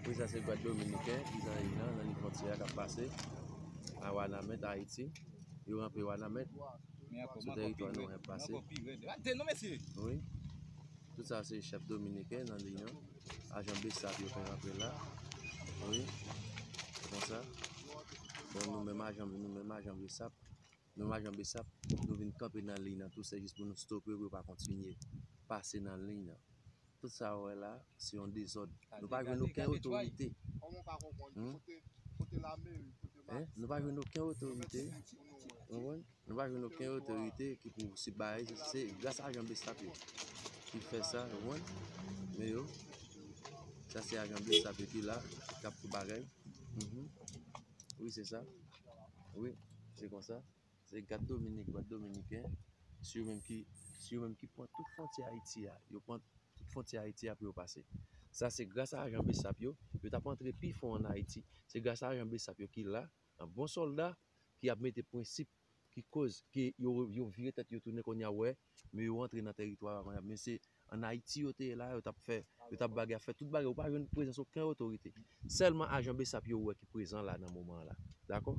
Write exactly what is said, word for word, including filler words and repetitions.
Wi, sa se Gwad Dominiken ki nan liy nan, nan liy fwontyè a k ap pase a Wanament, Ayiti. Yo ranpe Wanament sou teritwa nou y ap pase. Wi. Tout sa se chèf dominiken nan liy nan. Ajan BSAP yo fè ranpe la. Wi. Se konsa. Bon, nou menm ajan, nou menm ajan BSAP, nou menm ajan BSAP, nou vin kanpe nan liy nan tou, se jis pou nou stope yo, pou yo pa kontinye pase nan liy nan. Tout sa w wè la, se yon dezòd. Nou pa jwenn okenn otorite. Hmm? Hein? Nou pa jwenn okenn otorite. Ou konprann? Nou pa jwenn okenn otorite ki pou sipèvize. Se gras a ajan BSAP yo ki fè sa, ou konprann? Men yo, sa se ajan BSAP yo ki la, k ap fè bagay. Mhm. Wi, se sa. Wi, se konsa. Se Gwad Dominik, Gwad Dominiken, se yo menm ki, se yo menm ki pran tout fwontyè Ayiti a. Yo pran tout fwontyè Ayiti a pou yo pase. Sa se gras a ajan BSAP yo, yo t ap antre pi fon ann Ayiti. Se gras a ajan BSAP yo ki la, an bon sòlda, ki ap mete prensip, ki koz, ki yo, yo vire tèt yo tounen kounye a, wè, men yo antre nan teritwa a kounye a. Men se ann Ayiti yo te ye la, yo t ap fè, yo t ap bagay, ap fè tout bagay, ou pa jwenn prezans okenn otorite. Sèlman ajan BSAP yo wè ki prezan la nan moman an la. Dakò?